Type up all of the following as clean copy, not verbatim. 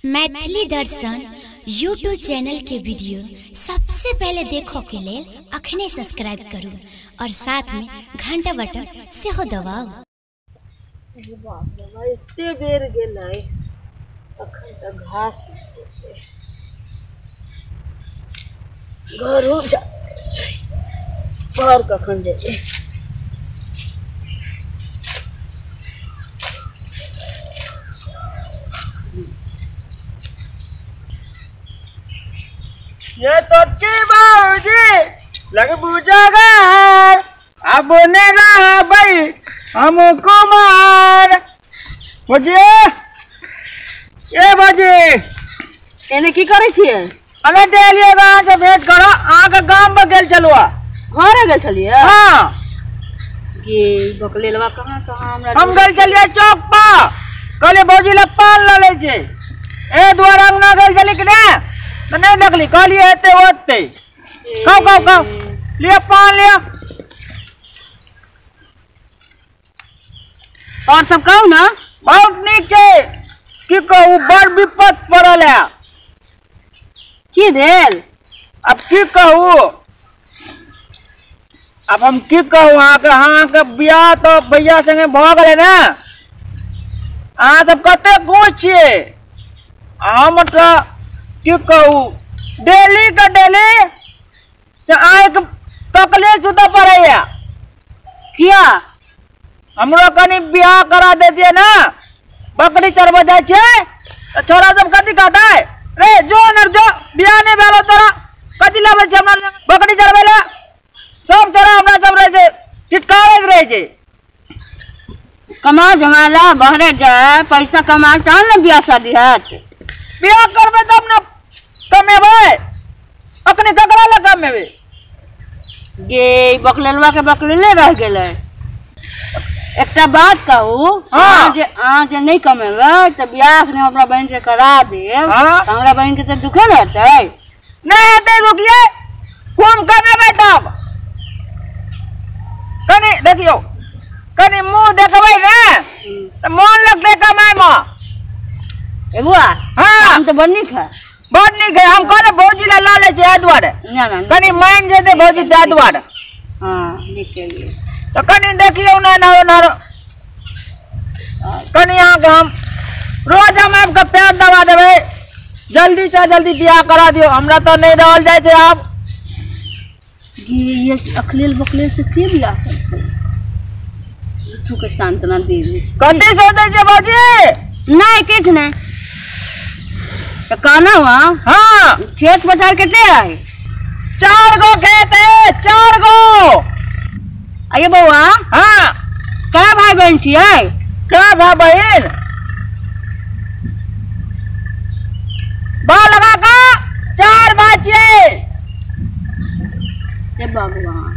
मैथिली दर्शन YouTube channel के video सबसे पहले देखो के लेल अखने सब्सक्राइब करू और साथ में घंटा बटन सेहो दबाउ। बाप रे बा, एते बेर गेलै, अखन तक घास घरो जा, घर कखन जेबै। ये तो की बाबूजी लग बुझागर अब ने रहा भाई हम कुमार। भौजी ए भौजी एने की करै छियै? अरे डेलिए गाँव से भेंट करो, अहाँ गांव में गेल छलुआ। घरे गेल छलियै? हाँ। गे बकलेलवा कहाँ कहाँ हमरा हम गेल छलियै चौक पर, कहलियै भौजी लए पान लऽ लै छै, ए दुआरे अंगना गेल छली कि नहि तो नहीं देखली, कहलियै एते ओते। खाओ खाओ खाओ, लिअ पान लिअ। और सब कहू ना? बहुत नीक छै, की कहू बड़ विपद पड़ल है। की भेल? अब की कहू, अब हम की कहू अहाँके, अहाँके बियाह तो भैया संगे भऽ गेलै ने, अहाँ सब कते खुश छियै, हम तऽ की कहू डेली के डेली से आँखि तकले सुतऽ पड़ैया। किया? हमरो कनि बियाह करा देतियै ने, बकरी चरबऽ जाइ छियै तऽ छोरा सब कथी कहतै, रे जो न जो बियाह नहि भेलौ तोरा, कथी लबै छै हमरा बकरी चरबै लए, सब छोरा हमरा सब रहै छै टिटकारैत रहै छै। कमा जमा ला, बहरे जाय, पैसा कमा तहन ने बियाह शादी हैत। बियाह करबै तब ने कमेबै, अखनी ककरा लए कमेबै? गे बकलेलवा के बकलेले रह गेलै। एकटा बात कहू, हाँ। जे अहाँ जे नहि कमेबै तऽ बियाह अखने हमरा बहिन के करा देब, हाँ। तऽ हमरा बहिन के तऽ दुखे ने हेतै? नहि हेतै दुखियै, कोन कमेबै तब? कनि देखियौ, कनि मुँह देखबै ने तऽ मोन लगतै कमाइमे। ए बुआ, हाँ। हम तऽ बड़ नीक है। बड़ नीक है, हम कहले भौजी लए लऽ लै छियै एहि दुआरे, ना ना कनि मानि जेतै भौजी ताहि दुआरे। हाँ नीक केलियै। तऽ कनि देखियौ ने एनारो एनारो, कनि अहाँके हम रोज हम आबि कऽ पैर दबा देबै, जल्दी से जल्दी बियाह करा दियौ, हमरा तऽ नहि रहल जाइ छै आब। ये ये अखलेल बकलेल से के बियाह करतै? झूठो के सांत्वना दे दै छै। कथी सोचै छियै भौजी? नहि किछु नहि। तऽ कहलहुँ हँ, हाँ। खेत पथार कते है? 4 गो खेत है, 4 गो। अये बौआ, हाँ। कै भाई बहन छियै? कै भाई बहन? बा लगा का 4 भाई छियै। हे भगवान,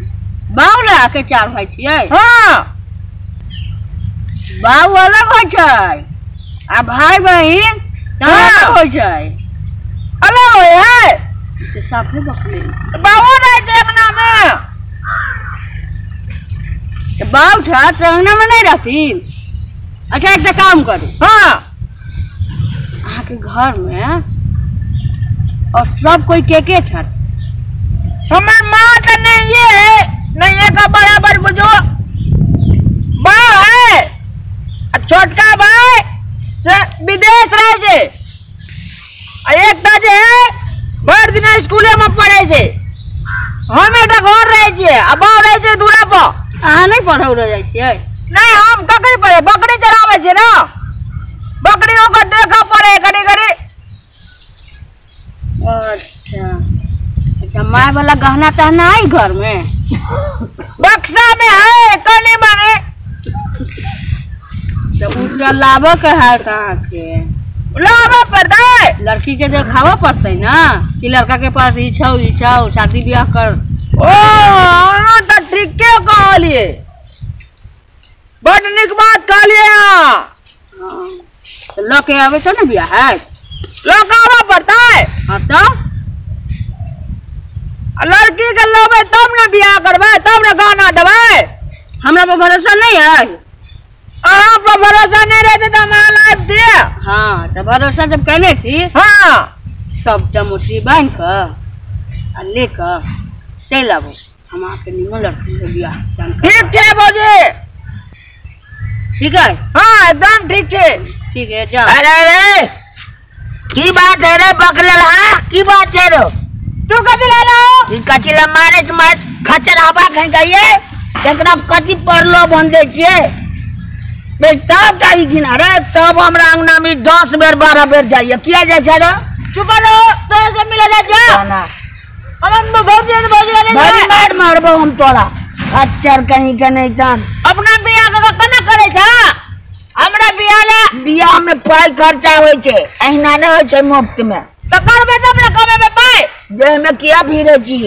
बाऊ लगा के 4 भाई छियै? हाँ। बाऊ अलग होइ छै आ भाई बहिन हाँ। होइ छै। अलग होइ है? तऽ साफे बकले बाबू रहै छै अंगना में। तऽ बाऊ छै तऽ अंगना में नहि रहथिन? अच्छा एकटा काम करू। हाँ। अहाँके घर में और सब कोई के के छथि? हमर माँ तऽ नहिये है, नहिये के बराबर बुझो बा है, आ छोटका भाई से विदेश रहै छै, आ एकटा जे है भरि दिना स्कूले में पढ़ै छै, हम एकटा घर रहै छियै आ बाउ रहै छै दूरा पर। अहाँ नहि पढ़ै उढ़ै जाइ छियै? नहि, हम ककरी पढ़ै, बकरी चराबै छियै ने, बकरी ओकर देखऽ पड़ै कनि कनि। अच्छा अच्छा, my वाला गहना तहना है घर में? बक्सा में है कनि मनि। तऽ उ लाबऽ के है अहाँके? लाबऽ पड़तै, लड़की के देखाबऽ पड़तै ना कि लड़का के पास ई छौ ई छौ, शादी ब्याह कर। ओ अहाँ तऽ ठीके कहलियै, बड नीक बात कहलियै अहाँ। तऽ लऽ के आबै तऽ ने बियाह हैत? लऽ के आबऽ पड़तै? हाँ तऽ लड़की के लबै तब ने बियाह करबै, तब ने गहना देबै। हमरा पर भरोसा नहीं है? अहाँ पर भरोसा नहीं रहते तो हम लाइफ दे। हाँ तो भरोसा जब कहने छी। हाँ सबटा मुट्ठी बांध कऽ आ ले कऽ चलि आबू, हम अहाँके निमन लड़की से बियाह। ठीक छै भौजी। ठीक है। हाँ एकदम ठीक छै। ठीक है जाओ। अरे अरे की बात है रे बकलेल, हाँ की बात है रो? तू कथी ले लो? ई कथी ला मारे छ मार खचर हवा खै गइए एकरा कथी परलो बन दे छिए बे सब टा ई गिना रे। तब हमरा अंगना में 10 बेर 12 बेर जाइए, किया जाय छै रे? चुप रहो, तोरे से मिले जा जा। ना हम भौजी से भौजी ले बड़ी मार मारबो हम तोरा, खच्चर कहीं के नहीं जान। अपना बियाह के केना करे छ? हमरा बियाह ले बियाह में पाई खर्चा होय छै, एहिना नै होय छै मुफ्त में। त करबे तब ने कमेबे पाई। देह में किया भीड़े छी?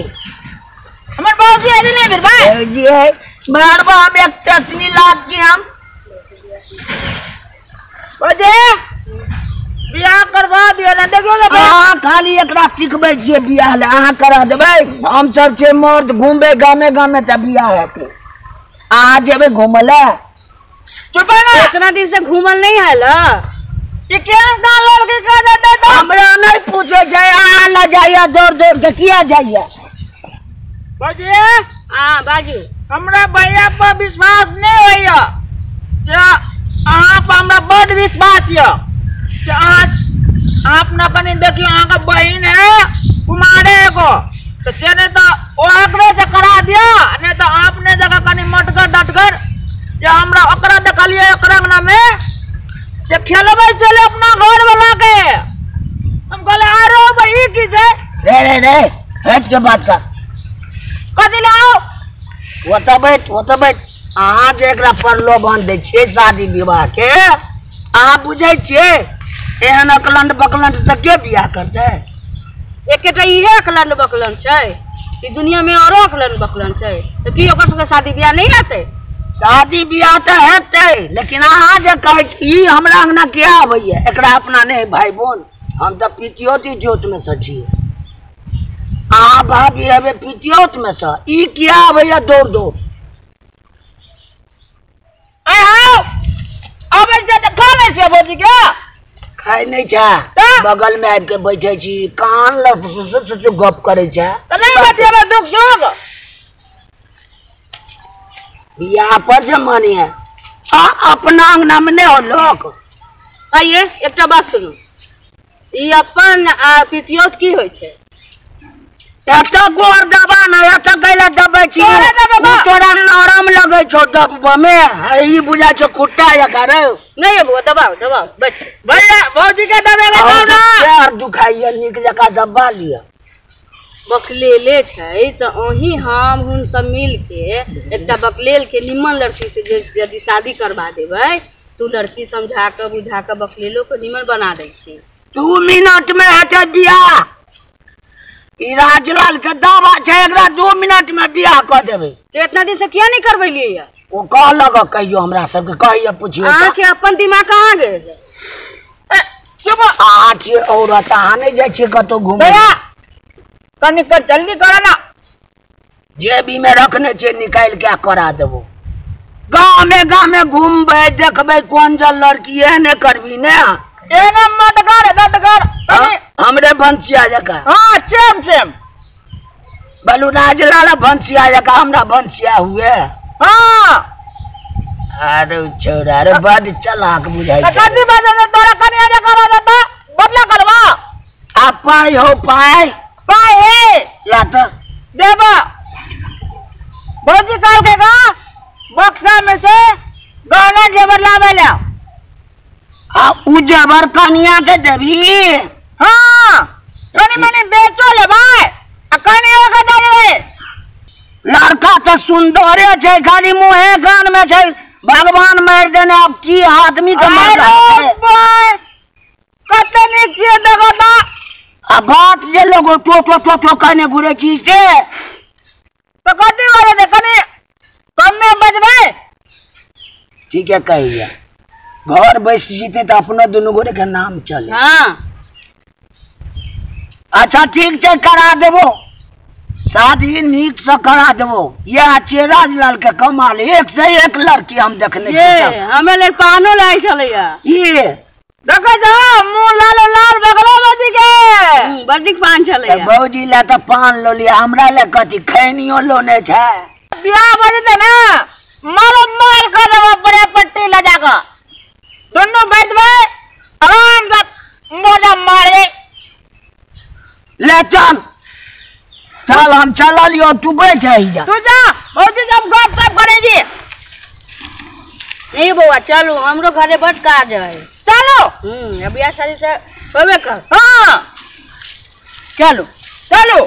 हमर बाबूजी एली नहीं भीड़ भाई। जी है मारबो हम एक तसनी लाख के हम। बाजे बियाह करवा दियो ना देखियो ना। अहाँ खाली एकरा सिखबै छियै बियाह ले, अहाँ करा देबै। हम सब छियै मर्द, घूमबै गामे गामे त बियाह हेतै। अहाँ जेबै घूमै ले? चुप ना, इतना दिन से घूमल नहीं है ल। ई केहन का लड़की कह देतै त हमरा नहीं पूछे छै। अहाँ ल जाइए दौड़ दौड़ के, किया जाइए? बाजे हां बाजू, हमरा भैया पर विश्वास नहीं होइया, जे अहाँ पर हमरा बड विश्वास यऽ। से अहाँ अपना कनी देखियौ, अहाँके बहिन है कुमारे एगो, तऽ से नहीं तऽ ओकरे से करा दिअ, नहीं तऽ अहाँ अपने जगह कनी मटगर डटगर जे हमरा ओकरा देखलियै ओकरा अंगना में से खेलबै छलै अपना घर वाला के। हम कहले आरो भाई की छै? रे रे रे हट के बात कर, कथी ले आओ? ओतऽ बैठ, ओतऽ बैठ। अहाँ जे एकरा प्रलोभन दै छियै शादी विवाह के, अहाँ बुझै छियै एहन अकलंड बकलंड से के बियाह करतै? एकेटा इहे अकलंड बकलंड छै ई दुनिया में, औरो अकलंड बकलंड छै तऽ की ओकर सबके शादी बियाह नहीं हेतै? शादी बियाह तऽ हेतै, लेकिन अहाँ जे कहै ई हमरा अंगना किया आबैया? एकरा अपना नहीं भाई बोन, हम तऽ पितियोत जोत में से छियै, अहाँ भाभी हेबै पितियोत में से, ई किया आबैया दौड़ दौड़? आबै छै तऽ खा लै छियै भौजी के। खाइ नहि छै, बगल में आबि के बैठे छी, कान लग सुसु सुसु गप करै छै। तऽ नहि बतियेबै दुख सुख? बियाह पर जे मानिए आ अपना अंगना में नहीं हो लोक। आइए एकटा बात सुनू, ई अपन आ पितियोत की होइ छै? एतऽ गोर दबा न, एतऽ गैला दबै छी, तोरा नरम लगै छौ दबब में, ई बुझाइ छौ कुट्टा एकर। नहीं बउआ दबाओ दबाओ बैठ। भैया भौजी के दबेबै तब ना। पैर दुखाइए, नीक जकाँ दबा लिअ। बकलेले छै तऽ अहीं हम हुन सब मिल के एकटा बकलेल के निमन लड़की से यदि शादी करवा देबै तो लड़की समझा कऽ बुझा कऽ बकलेलो के निमन बना दै छै। 2 मिनट में हेतै बियाह। ई राजलाल के दावा छै, एकरा 2 मिनट में बियाह कऽ देबै। तऽ इतना दिन से किया नहीं करबेलियै? ओ कहलक कहियो हमरा सबके, कहियो पुछियो। अहाँके अपन दिमाग कहाँ गेल? चुप। अहाँ छियै औरत, अहाँ नहि जाइ छियै कतहु घूमै। कनी पर जल्दी करो ना। जेबी में रखने छियै, निकालि के करा देबो। गामे गामे घूमबै, देखबै कोन जल लड़की एहने करबी ने। एहने मटगर डटगर हमरे भनसिया जकाँ। हाँ सेम सेम। बलू राजलाल भनसिया जकाँ हमरा भनसिया हुए। हाँ अरे छौड़ा अरे बड चलाक बुझाइ छै। कथी बाजै तोरा कनिया जकाँ बाजता? बदला करबा। आ पाइ हो पाइ पाइ हे ला तऽ देबा। भौजी कहलकै गा बक्सा में से गहना जेवर लाबै ला। आ उ जेवर कनिया के देबी? हाँ कनी मनी बेचो लेबै आ कनियो के दे देबै। लड़का तऽ सुन्दरे छै, खाली मुँहे कान में छै भगवान मारि देने। आब की आदमी के मार कते नीक छियै देखो तऽ। आ बात जे लोग टो टो टो टो कहने घुरे छी से तऽ कथी बाजै छै? कनी कमे बजबै। ठीक है कहिया घर बैस जीते तऽ अपनो दुनू गोरे के नाम चले। हाँ अच्छा ठीक छै, करा देबो। शादी नीक से करा देबो। यह चेराज लाल के कमाल, एक से एक लड़की हम देखने ये हमें ले पानो लाई छलैया। ये देखो जो मुंह लाल लाल बगलो बाजी के बड़ नीक पान छलैया। भौजी ला त पान लो लिया, हमरा ले कथी खैनियो लोने छै। बियाह भ जेतै ना मारो माल कर देबो बड़े पट्टी ल जाके दोनों बैठबै आराम से मोजा मारे। ले चल चल हम चला लियो, तू बैठ ही जा। तू जा भौजी सब गप सप करे जी। नहीं बउआ चलू हमरो घरे बड़ काज है। चलो अब बियाह शादी से होबे कर। हाँ चलो चलो।